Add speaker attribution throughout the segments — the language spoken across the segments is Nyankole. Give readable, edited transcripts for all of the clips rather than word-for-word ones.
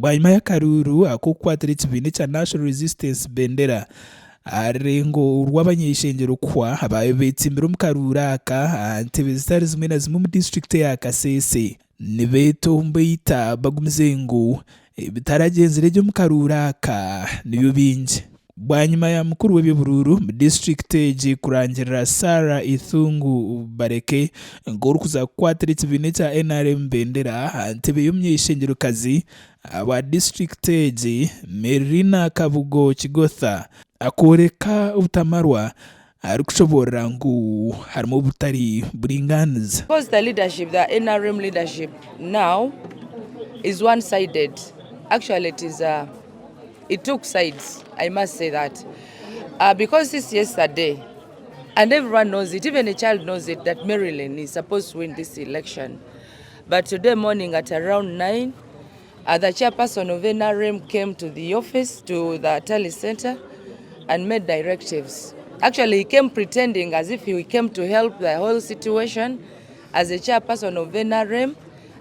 Speaker 1: Bwanyima y'akaruuru ak'okukwatira ekibiina ekya National Resistance bendera aha rurengo rw'abany'eishengyero kuhwa, abaabaire beetsimbire omu karuuru aka aha ntebe zitari zimwe na zimwe omu disiturikiti eya Kasese nibeetomboita bagumize ngu ebitaragyenzire gye omu karuuru aka nibyo bingi. Bwanyima ya mukuru w'eby'oburuuru omu disiturikiti egi kurangirira Sarah Ithungu Bareke nk'orikuza kukwatira ekibiina ekya NRM bendera aha ntebe y'omuny'eishengyerokazi ahabwa disiturikiti egi, Merina Kabugo Kigotha akooreka obutamarwa arikushoboorora ngu harimu obutari buringaaniza.
Speaker 2: Because the leadership, the NRM leadership now is one sided. Actually it is a, it took sides, I must say that. Because since yesterday, and everyone knows it, even a child knows it, that Marilyn is supposed to win this election. But today morning at around 9, the chairperson of NRM came to the office, to the tally center, and made directives. Actually, he came pretending as if he came to help the whole situation. As a chairperson of NRM,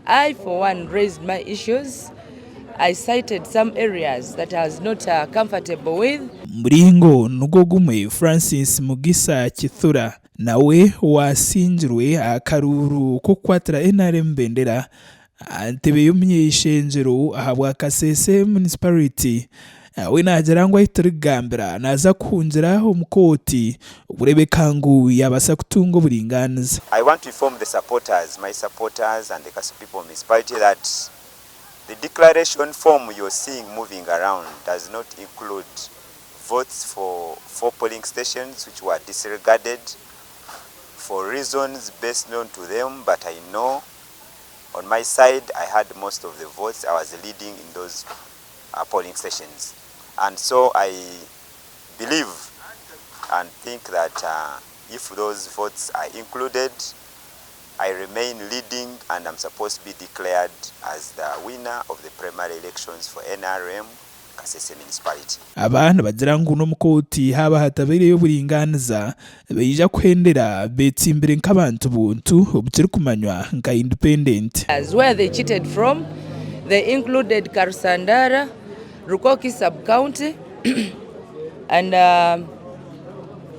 Speaker 2: I, for one, raised my issues. I cited some areas that I was not comfortable with.
Speaker 1: Omuringo nigwo gumwe Francis Mugisa Kithura nawe owasingirwe aha karuuru k'okukwatira NRM bendera aha ntebe y'omuny'eishengyero ahabwa Kasese Munisiparite we naagira ngu ahu turikugambira naaza kuhungira omu kooti kureebeka ngu yaabaasa kutunga oburingaaniza.
Speaker 3: I want to inform the supporters, my supporters and the Kasese People Municipality that the declaration form you're seeing moving around does not include votes for four polling stations which were disregarded for reasons best known to them, but I know on my side I had most of the votes, I was leading in those polling stations and so I believe and think that if those votes are included, I remain leading and am supposed to be declared as the winner of the primary elections for NRM Kasese Municipality.
Speaker 1: Aba nibagira ngu n'omu kooti haaba hatabaireyo oburingaaniza, baija kuhendera beetsimbire nk'abantu buntu obukirikumanywa nka independent.
Speaker 2: As where they cheated from, they included Karusandara, Rukoki sub-county and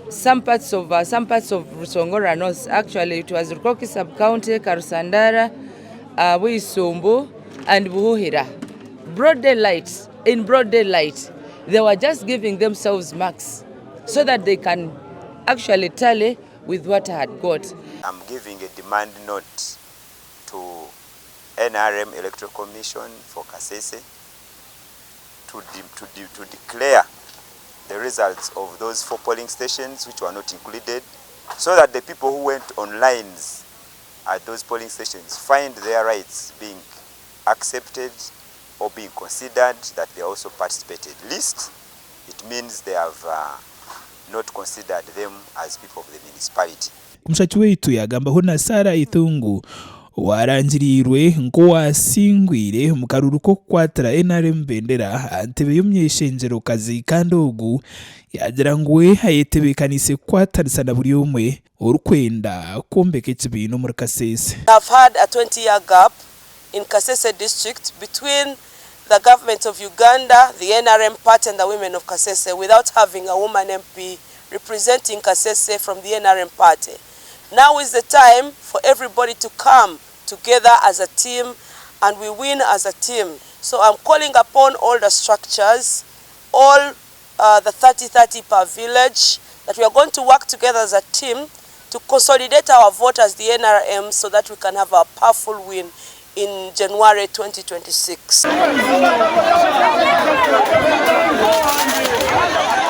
Speaker 2: some parts of some parts of Rusongora North. Actually it was Rukoki sub-county, Karusandara, Bwisumbu and Buhuhira. Broad daylight, in broad daylight, they were just giving themselves marks so that they can actually tally with what I had got.
Speaker 3: I'm giving a demand note to NRM Electoral Commission for Kasese to, de to, de to declare the results of those four polling stations which were not included so that the people who went on lines at those polling stations find their rights being accepted or being considered that they also participated. Least it means they have not considered them as people of the municipality.
Speaker 1: Omushaki waitu yaagambaho na Sarah Ithungu owaarangiriirwe nk'owaasingwire omu karuuru k'okukwatira NRM bendera aha ntebe y'omuny'eishengyerokazi kandi ogu yaagira ngu we ayetebeekaniise kukwatanisa na buri omwe orikwenda kwombeka ekibiina omuri Kasese.
Speaker 4: We have had a 20 year gap in Kasese district between the government of Uganda, the NRM party and the women of Kasese without having a woman MP representing Kasese from the NRM party. Now is the time for everybody to come together as a team and we win as a team. So I'm calling upon all the structures, all the 30-30 per village, that we are going to work together as a team to consolidate our vote as the NRM so that we can have a powerful win in January 2026.